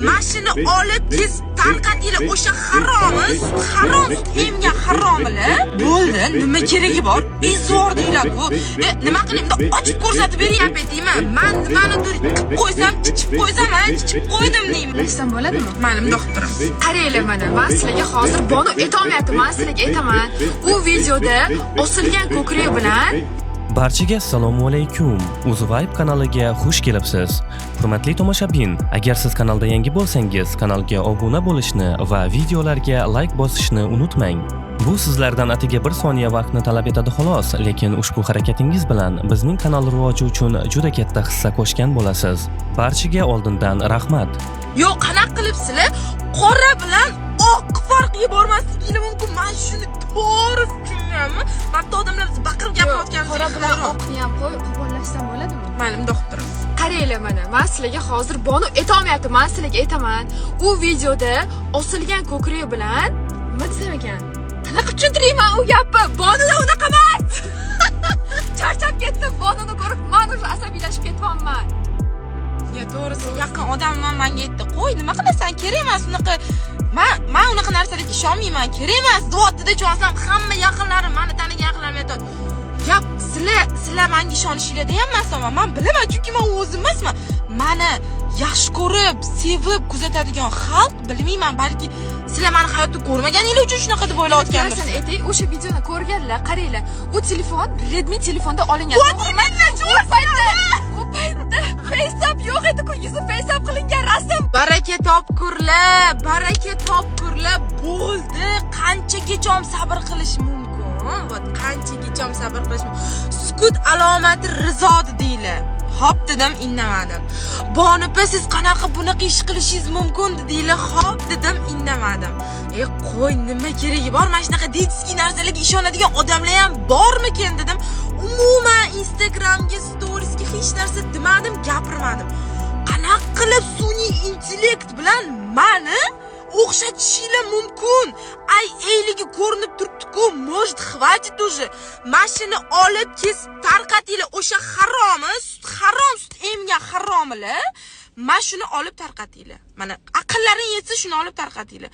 Mashina olib kesib tarqatinglar o'sha haromi, sut harom, sut emgan haromilar. Bo'ldi, nima keragi bor? Izvordinglar-ku. E, nima qilayim? Bundoq ochib ko'rsatib beryapti deyman. Man nimanidir qilib qo'ysam, chichib qo'ysam, ha, chichib qo'ydim deyman. Aytsam bo'ladimi? Mayli, bundoq qilib turaman. Qaranglar mana, man sizlarga hozir, Bonu aytolmayapti, man sizlarga aytaman. U videoda osilgan ko'krak bilan. Barchaga assalomu alaykum. UzVibe kanaliga xush kelibsiz. Hurmatli tomoshabin, agar siz kanalda yangi bo'lsangiz, kanalga obuna bo'lishni va videolarga like bosishni unutmang. Bu sizlardan atigi bir soniya vaqtni talab etadi xolos, lekin ushbu harakatingiz bilan bizning kanal rivoji uchun juda katta hissa qo'shgan bo'lasiz. Barchaga oldindan rahmat. Yo'q, qanaqa qilib sizlar qora bilan oq farqiga bormasliginglar mumkin? Man shuni to'g'ri tushunganman. Mana bitta odamlar biz baqirib gapirayotganimiz. Qora bilan oqni ham qo'y, qo'pollashsam bo'ladimi? Mayli, bundoq qilib turaman. Qaranglar mana, man sizlarga hozir, Bonu aytolmayapti, man sizlarga aytaman. U videoda osilgan ko'krak bilan, nima desam ekan? Qanaqa tushuntirayman u gapni? Bonuda unaqa emas. Charchab ketdim, Bonuni ko'rib man уже asabiylashib ketyapman. Ya, to'g'risi, yaqin odamim menga aytdi: "Qo'y, nima qilasan? Kerak emas unaqa. Man unaqa narsalarga ishonmayman, kerak emas", deyapti-da. Tushonsam, hamma yaqinlarim, mani tanigan yaqinlarim aytyapti. Gap sizlar menga ishonishinglarda ham emas, man bilaman, chunki man o'zim emasman. Mani yaxshi ko'rib, sevib kuzatadigan xalq, bilmayman, balki sizlar mani hayotda ko'rmaganinglar uchun shunaqa deb o'ylayotgandir. Narsani aytay, o'sha videoni ko'rganlar, qaranglar. U telefon Redmi telefonda olingan. Вот именно. U paytda FaceApp yo'q edi-ku, yuzi FaceApp qilingan rasm. Baraka topkurlar, baraka topkurlar, bo'ldi. Qanchagacha sabr qilish mumkin? Вот qanchagacha sabr qilish mumkin? Sukut alomati rizo dedinglar. Hop dedim, indamadim. "Bonu opa, siz qanaqa bunaqa ish qilishingiz mumkin?" dedinglar. Hop dedim, indamadim. E, qo'y, nima keragi bor? Mana shunaqa детский narsalarga ishonadigan odamlar ham bormikin dedim. Umuman Instagramga, storiesga hech narsa demadim, gapirmadim. Qanaqa qilib sun'iy intellekt bilan mani o'xshatishinglar mumkin? Ay, eyligi ko'rinib turibdi-ku. Может, хватит уже? Mashina olib kesib tarqatinglar o'sha haromi, sut harom, sut emgan haromilar. Mana shuni olib tarqatinglar. Mana aqllaring yetsa, shuni olib tarqatinglar.